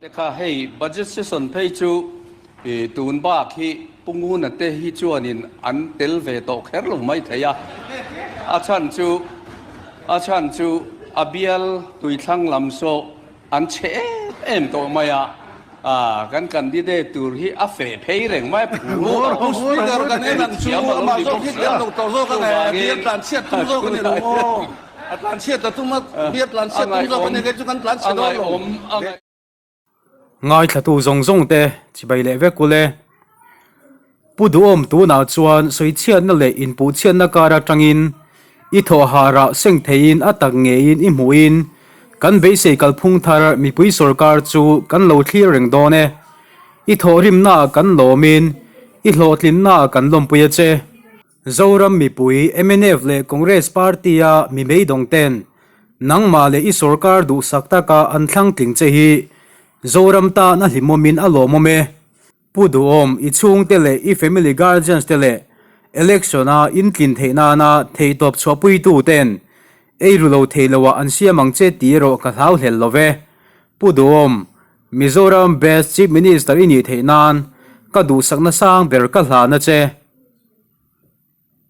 Te kha hei budget session phei chu tun bak hi Pu Nguna te hi chuanin an tel ve tawh kher lo mai thei a, a chhan chu a chhan chu a bial tuithlang lam saw an chhe em em tawh mai a, kan candidate tur hi a feh phei reng mai a phur a Pu Speaker kan en ang chu amah zawk hi tel lo tawh zawk a nge bial tlanchhiat tum zawk a ni lo maw? A tlanchhiat a tum a, beer tlanchhiat tum zawk a ni, kei chu kan tlanchhe dawn lo. Ngaithlatu zawng zawng te chibai leh vek ule. Pu Duhawm tunah chuan sawichhiatna leh inpuhchhiatna kar atangin i thawhah rah seng theiin a tak ngeiin i hmuhin kan beisei kalphung thar mipui sawrkar chu kan lo thlir reng dawn e. I thawhrimnaah kan lawmin i hlawhtlinnaah kan lawmpui a che. Zoram mipui mnf leh Congress party-a mi beidawng ten nangmah leh i sorkar duhsak taka an thlang tling che hi Zoram tan a hlimawmin a lawmawm e. Pu Duhawm, i chhungte leh i family guardians te leh election-a in tlin theih nana theihtawp chhuahpuitu ten ei ru lo thei loah an siam ang che tih erawh ka hlau hlel lo ve. Pu Duhawm, Mizoram best Chief Minister i nih theih nan ka duhsakna sang ber ka hlan a che.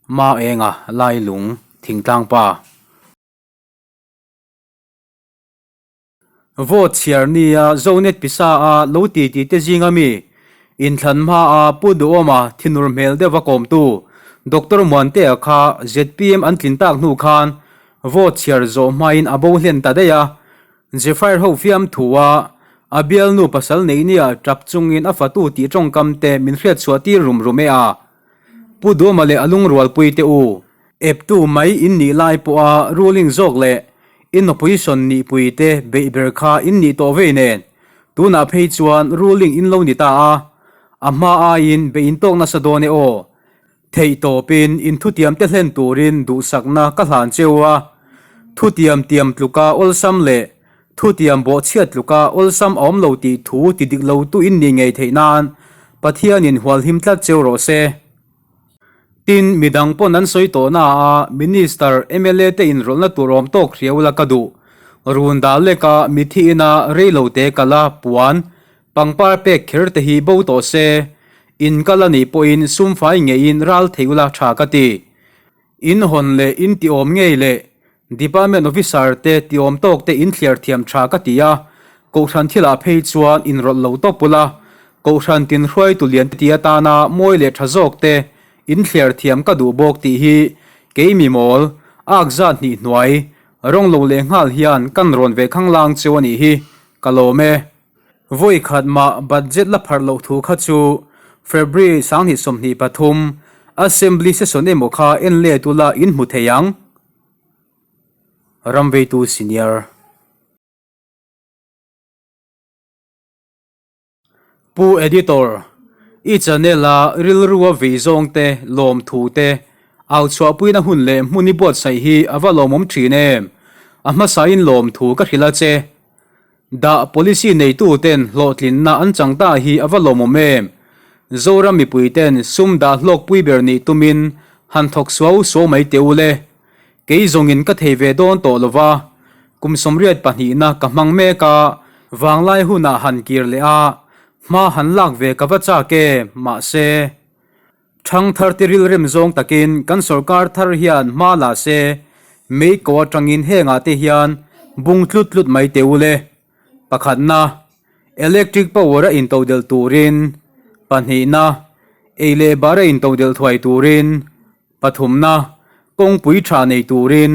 Ma enga lai lung thingtlang pa. Vote chhiar nia Zonet pisa a lo ti ti te zinga mi inthlan hma a Pu Duhawma thinur hmel deuh a kawmtu Doctor Muantea kha zpm an tlin tak hnu khan vote chhiar zawh hmain a bo hlen ta daih a, Zephyr ho fiamthu a, a bialnu pasal neih nia tap chungin a fatu tih tawngkam te min hriatchhuah tir rum rum e a. Pu Duhma leh a lungrualpui te u, eptu mai in nih lai pawha ruling zawk leh in opposition nihpui te beih ber kha in nih tawh vei nen, tunah phei chuan ruling in lo ni ta a, a hma aiin beih in tawk nasa dawn e aw. Theih tawpin in thutiam te hlen turin duhsakna ka hlan cheu a, thutiam tiam tluka awlsam leh thutiam bawhchhiat tluka awlsam a awm lo tih thu ti dik lo tu in nih ngei theih nan Pathianin hualhim tlat cheu rawh se. Tin, midang pawn an sawi tawh na a Minister, mla te inrawlhna tur awm tawk hriau la ka duh. Run dah leka mithi ina reilo te kala puan Pangpar pek kher te hi bo tawh se, in kal a nih pawhin sum fai ngeiin ral thei ula tha ka ti. In hawn leh in ti awm ngei leh Department Officer te ti awm tawk te in thliar thiam tha ka ti a, Kohhran thilah phei chuan in rawlh lo tawp ula, Kohhran tin hruaitu lian te ti atana mawi leh tha zawk te in thliar thiam ka duh bawk tih hi kei mi mawl, ak zat hnih hnuai, rawng lo leh nghal hian kan rawn ve khanglang cheu a nih hi, ka lawm e. Vawi khat mah budget la pharh loh thu kha chu February 2023 Assembly session emaw kha en let ula in hmu thei ang. Ramveitu Senior. Pu Editor, i channel a rilrua vei zawng te, lawmthu te, au chhuahpuina hun leh hmun i buatsaih hi a va lawmawm thin em? A hmasain lawmthu ka hrilh a che. Dah policy neitu ten hlawhtlinna an chang ta hi a va lawmawm em? Zoram mipui ten sum dah hlawkpui ber nih tumin han thawk suau suau mai teh u le. Kei zawngin ka thei ve dawn tawh lo va, kum 82na ka hmang mek a, vanglai hunah han kir leh a, hma han lak ve ka va chak em, mahse. Thang thar te rilrem zawng takin kan sorkar thar hian hma la se, mei ko atangin hengah te hian bung tlut tlut mai teh u le. Pakhatna, electric power a intodelh turin. Pahnihna, ei leh bar a intodelh thuai turin. Pathumna, kawngpui tha nei turin.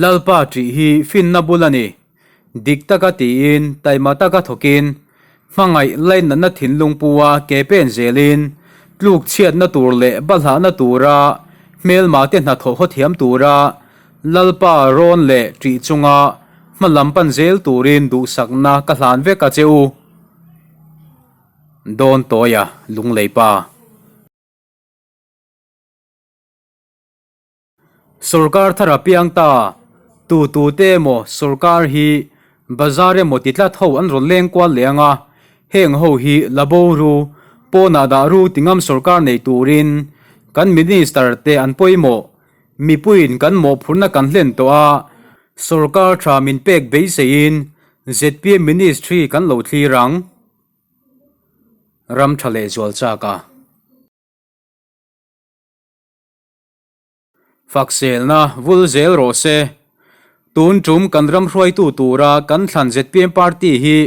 Lalpa ṭih hi finna bul a ni. Dik taka tiin, taima taka thawkin, hmangaih lainatna thinlung pua ke pen zelin, tluk chhiatna tur leh balhahna tura hmelmate hnathawh haw thiam tura Lalpa rawn leh ṭih chunga hma lam pan zel turin duhsakna ka hlan vek a che u. Dawn tawia Lunglei pa. Sorkar thar a piang ta, tu tu te emaw sorkar hi bazar emaw ti tlat ho an rawn leng kual leh ang a, heng ho hi la bo ru, pawnah dah ru ti ngam sorkar nei turin kan minister te an pawimawh, mipuiin kan mawhphurhna kan hlen tawh a, sorkar tha min pek beiseiin. Zpm Ministry kan lo thlir ang. Ram tha leh zual chak a. Fakselna vul zel rawh se. Tun tum kan ram hruaitu tura kan thlan zpm party hi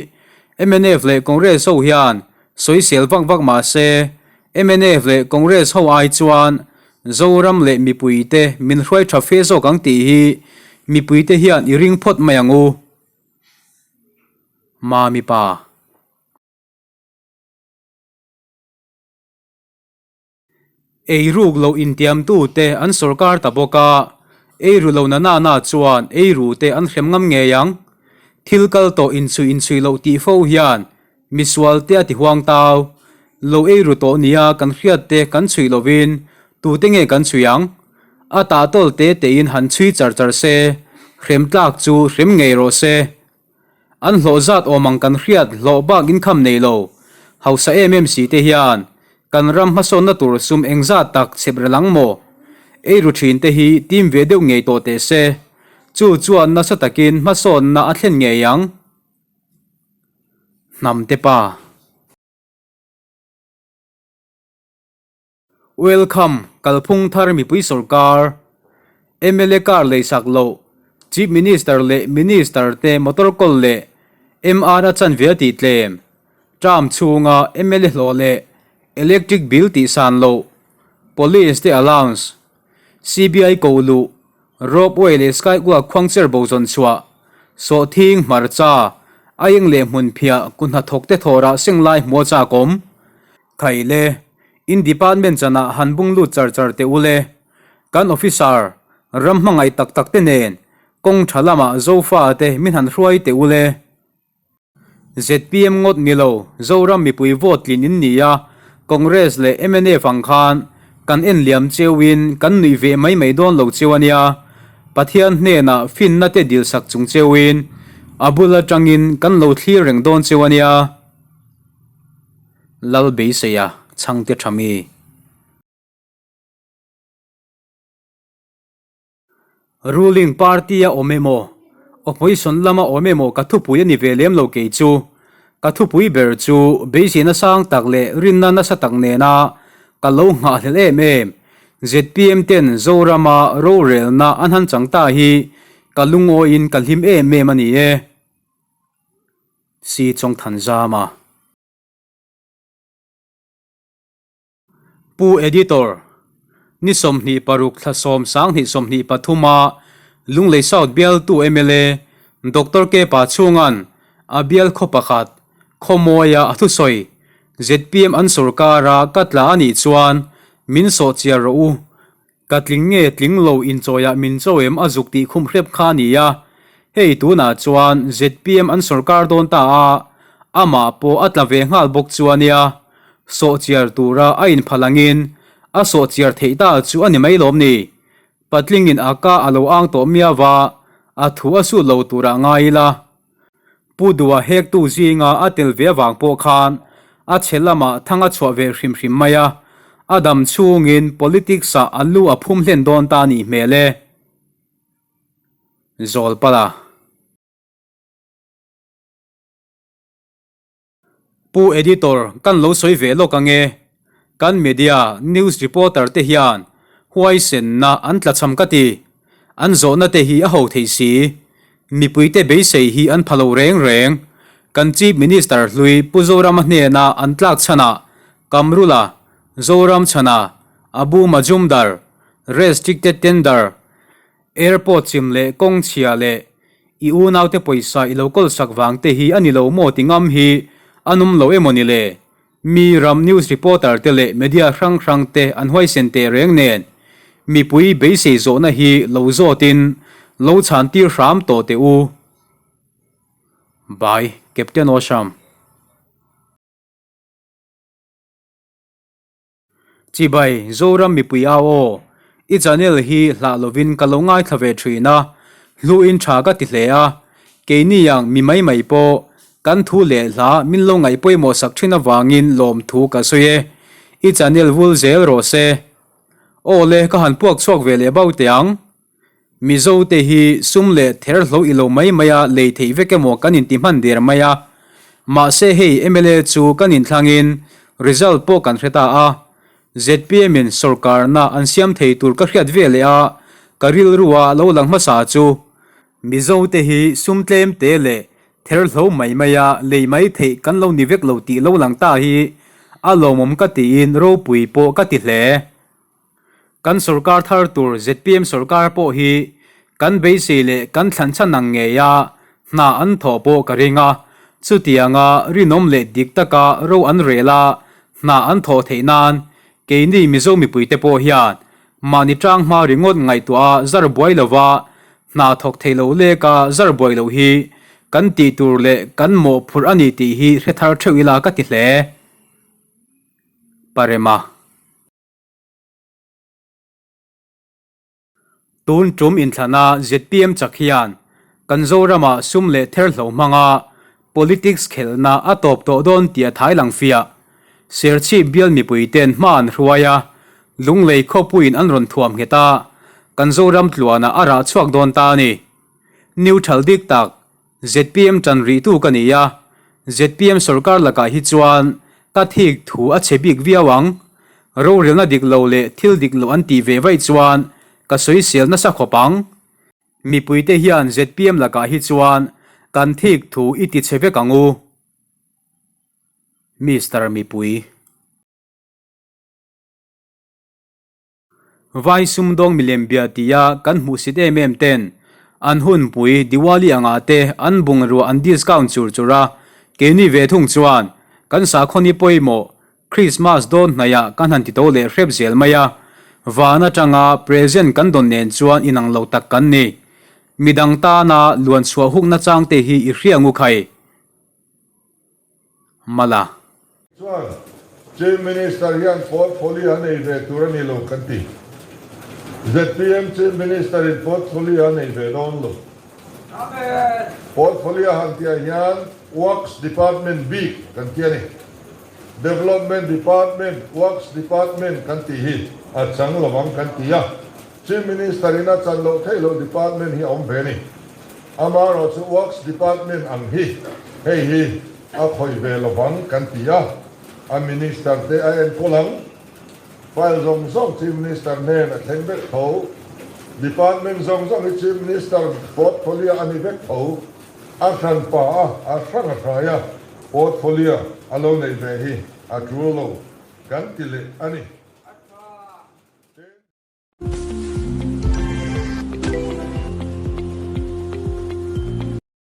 mnf leh Congress ho hian sawisel vak vak mah se, mnf leh Congress ho ai chuan Zoram leh mipuite min hruai tha fe zawk ang tih hi mipuite hian i ring phawt mai ang u. Mami pa. Eiruk lo intiamtute an sawrkar ta bawk a, eiru lo na na na chuan eirute an hrem ngam ngei ang. Thil kal tawh inchhui inchhui loh tih fo hian misualte a ti huang tau. Lo eiru tawh nia kan hriatte kan chhui lovin tute nge kan chhui ang? A tahtawl te tein han chhui char char se, hrem tlak chu hrem ngei rawh se. An hlawh zat awm ang kan hriat hlawh bak inkham nei lo. Hausa em em si te hian kan ram hmasawnna tur sum engzat tak chhep rel ang maw? Eiru thin te hi tim ve deuh ngei tawh teh se. Chu chuan nasa takin hmasawnna a thlen ngei ang. Hnamte pa. Welcome, Kalphung thar mipui sawrkar, mla car leisak loh, Chief Minister leh Minister te motor kawl leh MR a chanve a tih tlem, term chhunga mla hlawh leh electric bill tih san loh, Police te allowance, CBI koh luh, Rope way leh sky walk khuangcher bo zawn chhuah, sawhthing, hmarcha, aieng leh hmunphiah kuhnathawk te thawhrah seng lai hmuh a chak awm. Thai le, in department chanah han bung lut char char teh u le. Kan officer, ram hmangaih tak tak te nen kawng tha lamah Zofa te min han hruai teh u le. ZPM ngawt ni lo, Zoram mipui vote tlin in ni a, Congress leh mnf ang khan kan en liam cheu in kan nuih ve mai mai dawn lo cheu a nia. Pathian hnenah finna te dil sak chung cheu in a bul atangin kan lo thlir reng dawn cheu a nia. Lal beiseia chhangte tha mi. Ruling party a awm emaw, opposition lama awm emaw ka thupui a ni ve lem lo kei chu. Ka thupui ber chu beiseina sang tak leh rinna nasa tak nena ka lo nghahhlelh em em. Zpm ten Zorama rorelna an han chang ta hi ka lungawiin ka hlim em em a ni e. Si Chawngthanzama. Pu Editor, Ni 26 thla 10 2023 a Lunglei South bialtu mla Doctor K Pachhunga'n a bial khaw pakhat Khawmawia a thusawi zpm an sawrkara ka tla a nih chuan min sawhchiar rawh u. Ka tling nge tling lo inchawiah min cho em a zuk tih khum hrep kha a ni a, hei tunah chuan zpm an sawrkar dawn ta a, amah pawh a tla ve nghal bawk chu a nia, sawhchiar tura a inphal angin a sawhchiar theih ta chu a ni mai lawm ni? Patlingin a ka a lo ang tawh miau a, a thu a sut lo turah ngai ila. Pu Dua hektu zinga a tel ve avang pawh khan a chhe lamah thang a chhuah ve hrim hrim mai a, a dam chhungin politics-ah a lu a phum hlen dawn ta a nih hmel e. Zawlpala. Pu Editor, kan lo sawi ve lawk ange. Kan media, news reporter te hian huaisenna an tlachham ka ti. An zawhna te hi a ho thei si. Mipuite beisei hi an pha lo reng reng. Kan Chief Minister hlui Pu Zorama hnena an tlak chhanah Kamrula, Zoram chhana, Abu Majumdar, Restricted Tender, Airport chim leh kawng chhia leh i unaute pawisa i lo kawl sak vang te hi a ni lo maw ti ngam hi an awm lo emaw ni le? Mi ram news reporter te leh media hrang hrang te an huaisen teh reng nen mipui beisei zawhna hi lo zawtin lo chhan tir hram tawh teh u. By Captain Osham. Chibai, Zoram mipui au aw. I channel hi hlah lovin ka lo ngaithla ve thin a, hluin tha ka ti hle a. Keini ang mi mai mai pawh kan thu leh hla min lo ngaih pawimawh sak thin avangin lawmthu ka sawi e. I channel vul zel rawh se. Aw le, ka han puak chhuak ve leh bau teh ang. Mizo te hi sum leh ther hlo i lo mai mai a lei theih vek emaw kan inti hman der mai a. Mahse hei mla chu kan inthlangin result pawh kan hre ta a. Zpm in sawrkarna an siam thei tur ka hriat ve leh a, ka rilru a lo lang hmasa chu. Mizo te hi sum tlem te leh ther hlo mai mai a lei mai theih kan lo ni vek lo tih lo lang ta hi a lawmawm ka tiin ropui pawh ka ti hle. Kan sorkar thar tur zpm sorkar pawh hi kan beisei leh kan thlan chhan ang ngeia hna an thawh pawh ka ring a, chutianga rinawm leh dik taka ro an rel a hna an thawh theih nan keini Mizo mipuite pawh hian mahni tang hma ringawt ngaihtuah a zar buai lova hna thawk thei lo leka zar buai loh hi kan tih tur leh kan mawhphurh a ni tih hi hre thar theuh ila ka ti hle. Parema. Tun tum inthlana zpm chak hian kan Zoramah sum leh therhlo hmanga politics khelhna a tawp tawh dawn tih a thai lang fiah. Serchhip bial mipuiten hma an hruai a, Lunglei khawpuiin an rawn thuam nghet a, kan Zoram tluanah a rah chhuak dawn ta a ni. Neutral dik tak Zpm tan rihtu ka ni a, zpm sorkar lakah hi chuan ka thik thu a chhe bik viau ang. Rorelna dik lo leh thil dik lo an tih ve vaih chuan ka sawisel nasa khawp ang. Mipuite hian zpm lakah hi chuan kan thik thu i ti chhe vek ang u. Mister Mipui. Vai sumdawng milem bia tia kan hmuhsit em em ten an hunpui Diwali angah te an bungrua an discount chur chur a, keini ve thung chuan kan sakhaw ni pawimawh Christmas dawn hnaihah kan han ti to leh hrep zel mai a, van atanga present kan dawn nen chuan inang lo tak kan ni. Midang tana luan chhuah hukna chang te hi i hria ngu khai. Mala. Chuan Chief Minister hian portfolio a nei ve tur a ni lo kan ti. Zpm Chief Minister in portfolio a nei ve dawn lo. Portfolio han tihah hian Works Department bik kan ti a ni. Development Department, Works Department kan tih hi a chang lovang kan ti a. Chief Minister in a chan loh theih loh department hi a awm ve a ni. Amaherawh chu Works Department ang hi hei hi a khawih ve lovang kan ti a, a Minister te a enkawl ang. File zawng zawng Chief Minister hnen a thleng vek tho. Department zawng zawng hi Chief Minister portfolio a ni vek tho. A hran pa a, a hrang a hrai a, portfolio a lo neih ve hi a tul lo kan ti leh a ni.